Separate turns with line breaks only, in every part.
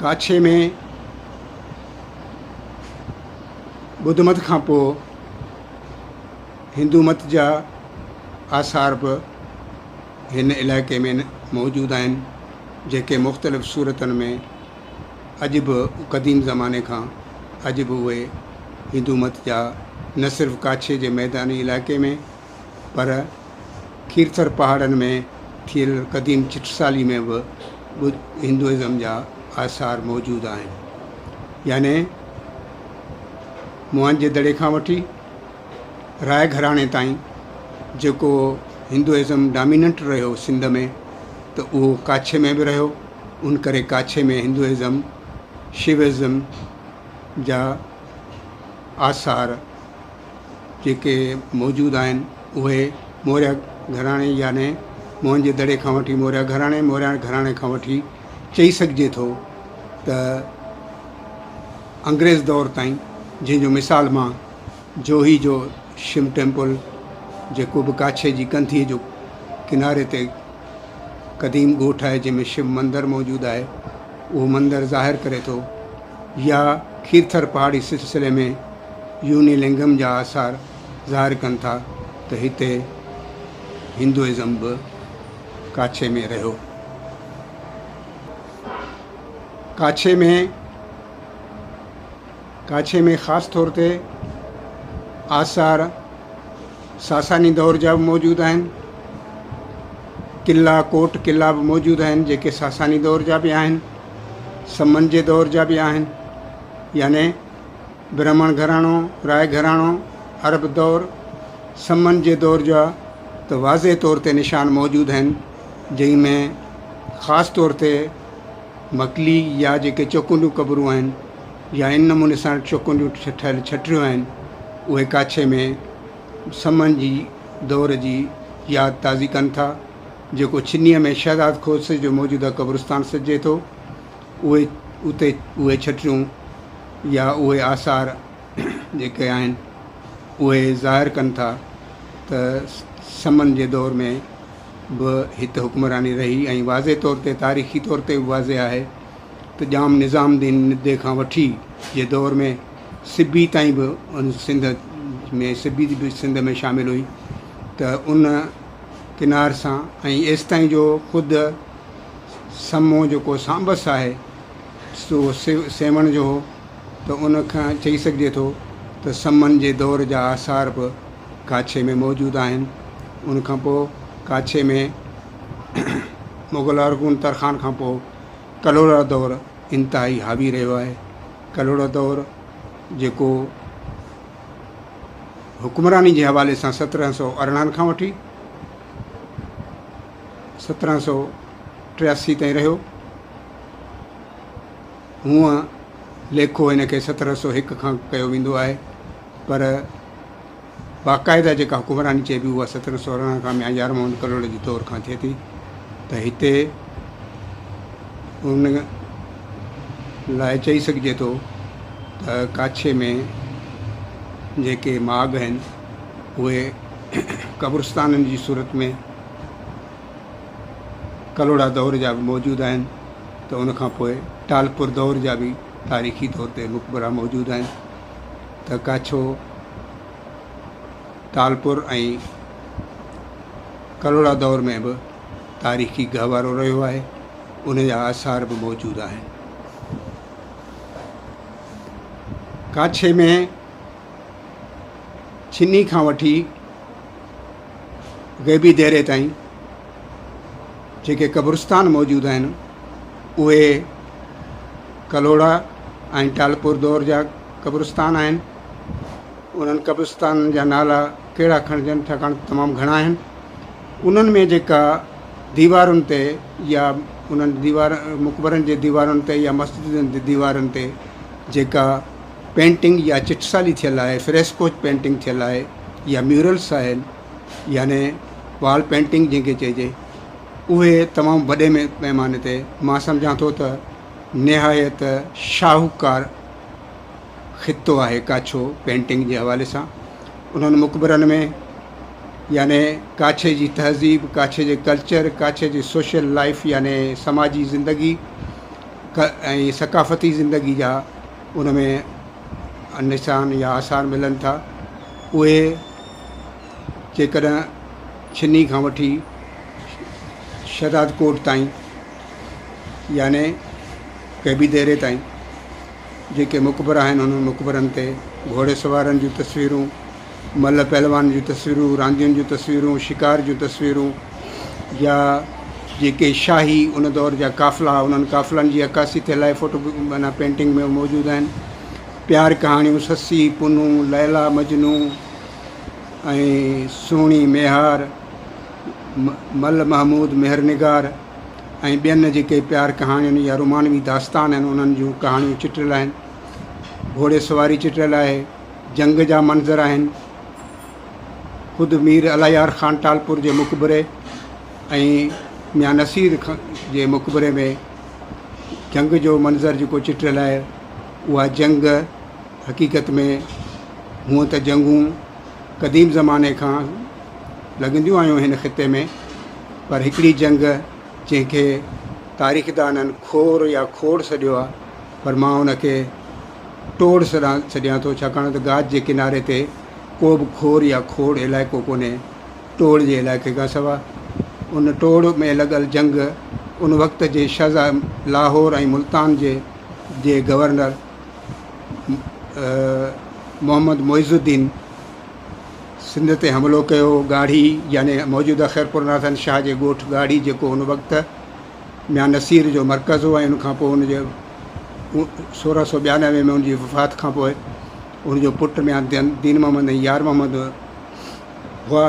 ڪاڇي ۾ ٻڌمت کان پوء هندو مت جا آثار به هن علائقي ۾ موجود آهن، جيڪي مختلف صورتن ۾ اڄ به قديم زماني کان اڄ به اهي هندو مت جا نه صرف ڪاڇي جي ميداني علائقي ۾ پر کيرٿر پهاڙن ۾ ٿيل قديم چٽسالي ۾ به هندوازم جا آثار موجود آهن. يعني موهن جي دڙي کان وٺي راء گهراڻي تائين جيڪو هندوازم ڊاميننٽ رهيو سنڌ ۾ ته اهو ڪاڇي ۾ به رهيو، ان ڪري ڪاڇي ۾ هندوازم، شيوازم جا آثار جيڪي موجود آهن اهي موريا گهراڻي يعني موهن جي دڙي کان وٺي موريا گهراڻي، موريا گهراڻي کان وٺي چئي سگهجي ٿو ته انگريز دور تائين، جنهن جو مثال مان جوهي جو شو ٽيمپل جيڪو به ڪاڇي جي ڪنڌيء جو ڪناري تي قديم ڳوٺ آهي جنهن ۾ شو مندر موجود آهي اهو مندر ظاهر ڪري ٿو يا کيرٿر پهاڙي سلسلي ۾ يوني لنگم جا آثار ظاهر ڪن ٿا ته هتي هندوازم به ڪاڇي ۾ رهيو. ڪاڇي ۾ ڪاڇي ۾ خاص طور تي آثار ساساني دور جا به موجود آهن. قلعا ڪوٽ قلعا به موجود آهن جيڪي ساساني دور جا به آهن، سمن جي دور جا به آهن. يعني برهمڻ گهراڻو، راء گهراڻو، عرب دور، سمن جي دور جا ته واضح طور تي نشان موجود آهن، جنهن ۾ خاص طور تي مڪلي يا جيڪي چوڪنڊيون قبرون آهن يا ان نموني سان چوڪنڊيون ٺهيل ڇٽريون آهن، اهي ڪاڇي ۾ سمن جي دور جي ياد تازي ڪن ٿا، جيڪو ڇنيء ۾ شهداد کوسي جو موجوده قبرستان سڏجي ٿو. اهي اتي اهي ڇٽريون يا اهي آثار جيڪي آهن اهي ظاهر ڪن ٿا ته سمن جي دور ۾ به هت حڪمراني رهي ۽ واضح طور تي تاريخي طور تي به واضح آهي ته ڄام نظام الدين ندي کان وٺي جي دور ۾ سبي تائين به ان سنڌ ۾ سبي به سنڌ ۾ شامل هئي ته ان ڪنار سان ۽ ايستائين جو خود سمو جيڪو سانبس آهي سو سيوهڻ جو هو ته ان کان چئي سگهجي ٿو ته سمن جي دور جا آثار به ڪاڇي ۾ موجود آهن. ان کان پوء ڪاڇي ۾ مغل ارغون ترخان کان پوء ڪلهوڙا دور انتهائي حاوي رهيو آهي. ڪلهوڙا دور جيڪو حڪمراني جي حوالي سان 1718 کان وٺي 1783 تائين رهيو. هونء ليکو هن کي 1701 کان ڪيو ويندو آهي، پر باقاعده جيڪا حڪمراني چئبي اها 1718 کان ميان يار محمد ڪلهوڙي جي دور کان ٿئي ٿي ته هتي ان لاء چئي سگهجي ٿو ته ڪاڇي ۾ جيڪي ماڳ آهن اهي قبرستانن جي صورت ۾ ڪلهوڙا دور جا به موجود آهن ته ان کان پوء ٽالپر دور جا به تاريخي طور تي مقبرا موجود آهن ته ڪاڇو ٽالپر ۽ ڪلهوڙا دور ۾ به تاريخي گهوارو رهيو آهي ان جا آثار به موجود آهن. ڪاڇي ۾ ڇني کان وٺي غيبي ديري تائين جيڪي قبرستان موجود آهن اهي ڪلهوڙا ۽ ٽالپور دور جا قبرستان آهن. انهن قبرستانن جا نالا ڪهڙا کڻجن ڇاڪاڻ ته تمام گهڻا آهن. انهن ۾ جيڪا ديوارن تي يا انهن ديوار مقبرن جي ديوارن تي يا مسجدن جي ديوارن تي جيڪا پينٽنگ يا چٽسالي ٿيل آهي، فريسڪو پينٽنگ ٿيل آهي يا ميورلس آهن يعني وال پينٽنگ جنهن کي چئجي اهي تمام وڏي ۾ پيماني تي مان سمجهان ٿو ته نهايت شاهوڪار خطو آهي ڪاڇو پينٽنگ جي حوالي سان انهن مقبرن ۾ يعني ڪاڇي جي تهذيب، ڪاڇي جي ڪلچر، ڪاڇي جي سوشل لائف يعني سماجي زندگي. ۽ ثقافتي زندگي جا ان ۾ نشان يا آثار ملن ٿا. اهي جيڪڏهن ڇني کان وٺي شهدادڪوٽ تائين يعني غيبي ديري تائين جيڪي مقبرا آهن انهن مقبرن تي گهوڙي سوارن جون تصويرون، ملهه پهلوانن جون تصويرون، راندين جون تصويرون، شڪار جون تصويرون يا جيڪي شاهي ان دور جا قافلا انهن قافلن جي عڪاسي ٿيل آهي فوٽو معنيٰ پينٽنگ ۾ موجود آهن. پيار ڪهاڻيون، سسي، پنهون، ليلا مجنون ۽ سهڻي ميهار، مل محمود مهرنگار ۽ ٻين جيڪي پيار ڪهاڻين يا رومانوي داستان آهن انهن جون ڪهاڻيون چٽيل آهن. گهوڙي سواري چٽيل آهي. جنگ جا منظر آهن. خود مير الله يار خان ٽالپر جي مقبري ۽ ميان نصير جي مقبري ۾ جنگ جو منظر جيڪو چٽيل آهي اها جنگ حقيقت ۾ هونء ته جنگون قديم زماني کان لڳنديون آيون هن خطي ۾ پر هڪڙي جنگ جنهن کي تاريخدانن کور يا کوڙ سڏيو آهي پر مان ان کي ٽوڙ سڏيان ٿو ڇاڪاڻ ته گاج جي ڪناري تي ڪو به کور يا کوڙ علائقو ڪونهي ٽوڙ جي علائقي کان سوا ان ٽوڙ ۾ لڳل جنگ ان وقت جي شهزا لاهور ۽ ملتان جي جي گورنر محمد معز الدين سنڌ تي حملو ڪيو ڳاڙهي يعني موجوده خيرپور ناٿن شاهه جي ڳوٺ ڳاڙهي جيڪو ان وقت ميان نصير جو مرڪز هو ۽ ان کان پوء ان جي 1692 ۾ ان جي وفات کان پوء ان جو پٽ ميان دين محمد ۽ يار محمد هئا.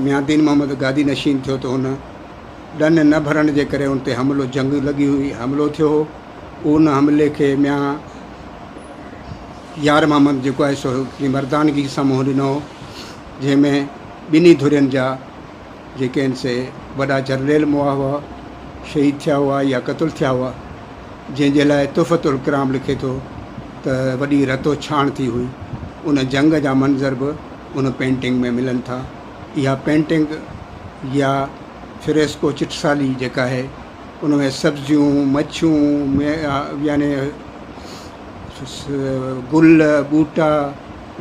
ميان دين محمد گادي نشين ٿيو ته هن ڏن نه ڀرڻ جي ڪري ان تي حملو جنگ لڳي هئي حملو ٿيو هو. ان حملي کي ميان يار محمد جيڪو آهي سو هڪڙي مردانگي سان منهن ڏنو هو جنهن ۾ ٻنهي ڌرين جا جيڪي آهن سي وڏا جرنيل مئا هئا، شهيد ٿيا هئا يا قتل ٿيا هئا، جنهن جي لاء تحفة الڪرام لکي ٿو ته وڏي رتو ڇاڻ ٿي هئي. ان جنگ جا منظر به ان پينٽنگ ۾ ملن ٿا. اها پينٽنگ يا فريسڪو چٽسالي جيڪا آهي ان ۾ سبزيون، مڇيون يعني گل، ٻوٽا،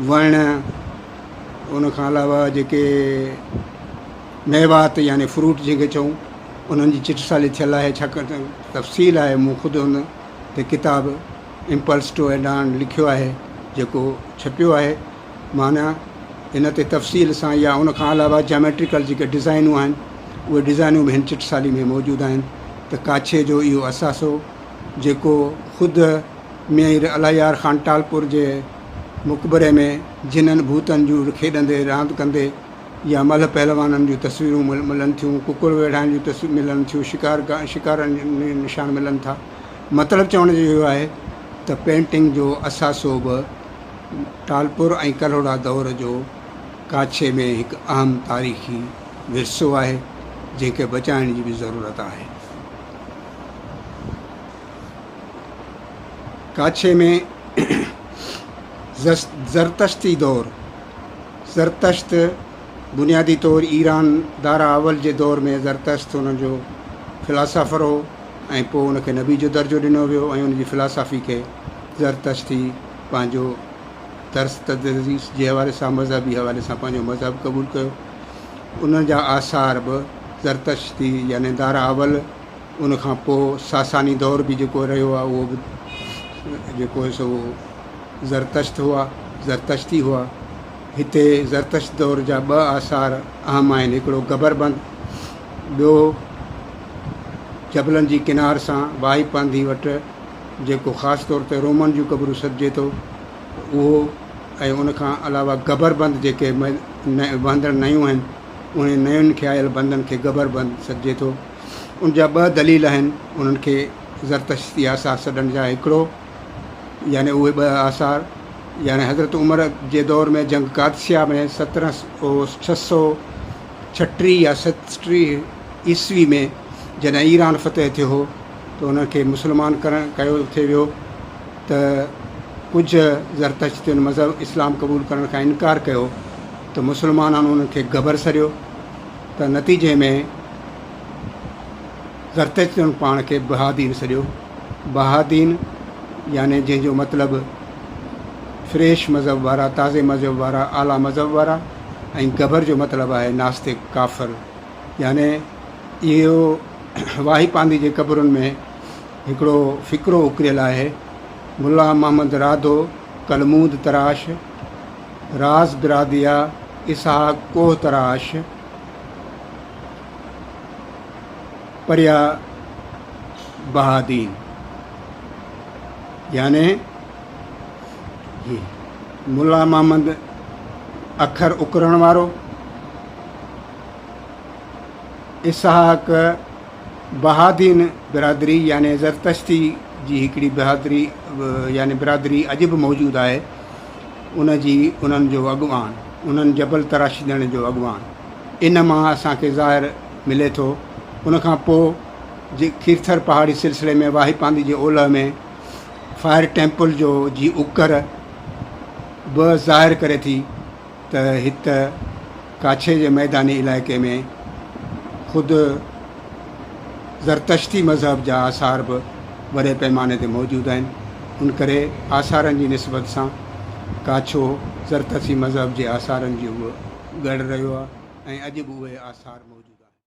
وڻ، ان کان علاوه جيڪي ميوات يعني فروٽ جنهن کي چئون انهن جي چٽسالي ٿيل آهي ڇاڪاڻ ته تفصيل آهي مون خود ان تي ڪتاب امپلس ٽو ايڊان لکيو آهي جيڪو ڇپيو آهي معنيٰ ان تي تفصيل سان يا ان کان علاوه جاميٽريڪل جيڪي ڊزائنون آهن اهي ڊزائنون به هن چٽسالي ۾ موجود آهن ته ڪاڇي جو اهو اثاثو جيڪو خود مير الله يار خان ٽالپر جي مقبري ۾ جنن ڀوتن جون کيڏندي راند ڪندي يا ملهه پهلوانن جون تصويرون ملن ٿيون، ڪڪڙ ويڙهائڻ جون تصويرون ملن ٿيون، شڪار شڪارن جا نشان ملن ٿا. مطلب چوڻ جو اهو آهي ته پينٽنگ جو اثاثو به ٽالپر ۽ ڪلهوڙا دور جو ڪاڇي ۾ هڪ اهم تاريخي ورثو آهي، جنهن کي بچائڻ جي به ضرورت آهي. ڪاڇي ۾ زرتشتي دور، زرتشت بنيادي طور ايران دارا اول جي دور ۾ زرتشت ان جو فلاسافر هو ۽ پوء ان کي نبي جو درجو ڏنو ويو ۽ ان جي فلاسافي کي زرتشتي پنهنجو درس تدريس جي حوالي سان مذهبي حوالي سان پنهنجو مذهب قبول ڪيو. ان جا آثار به زرتشتي يعني دارا اول ان کان پوء ساساني دور به جيڪو رهيو آهي اهو به جيڪو آهي سو زرتشت هئا زرتشتي هئا هتي زرتشت دور جا ٻه آثار اهم آهن هڪڙو گبر بند ٻيو جبلن جي ڪنار سان واهي پانڌي وٽ جيڪو خاص طور تي رومن جون قبرون سڏجي ٿو اهو ۽ ان کان علاوه گبر بند جيڪي وهندڙ نيون آهن انهن نين کي آيل بندن کي گبر بند سڏجي ٿو ان جا ٻه دليل آهن انهن کي زرتشتي آثار سڏڻ جا هڪڙو يعني اهي ٻه آثار يعني حضرت عمر جي دور ۾ جنگ قادسيه ۾ 636 يا 37 عيسوي ۾ جڏهن ايران فتح ٿيو هو ته انهن کي مسلمان ڪرڻ ڪيو ٿي ويو ته ڪجهه زرتشتين مذهب اسلام قبول ڪرڻ کان انڪار ڪيو ته مسلمانن انهن کي گبر سڏيو ته نتيجي ۾ زرتشتين پاڻ کي بهادين سڏيو. بهادين يعني جنهن جو مطلب فريش مذهب وارا، تازي مذهب وارا، اعليٰ مذهب وارا ۽ گبر جو مطلب آهي ناستڪ، ڪافر. يعني اهو واهي پانڌي جي قبرن ۾ هڪڙو فقرو اڪريل آهي، ملا محمد راڌو ڪلمود تراش، راز براديا اسحاق ڪوهه تراش، پريا بهادين يعني هي ملا محمد اکر اڪرڻ وارو، اسحاق بهادين برادري يعني زرتشتي جي هڪڙي بهادري يعني برادري اڄ به موجود آهي، ان جي انهن جو اڳواڻ، انهن جبل تراشيندڙن جو اڳواڻ. ان مان اسان کي ظاهر ملي ٿو. ان کان پوء جي کيرٿر پهاڙي سلسلي ۾ واهي پانڌي جي اولهه ۾ فائر ٽيمپل جو جي اڪر به ظاهر ڪري ٿي ته هت ڪاڇي جي ميداني علائقي ۾ خود زرتشتي مذهب جا آثار به وڏي پئماني تي موجود آهن. ان ڪري آثارن جي نسبت سان ڪاڇو زرتشتي مذهب جي آثارن جو به ڳڙهه رهيو آهي ۽ اڄ به اهي آثار موجود آهن.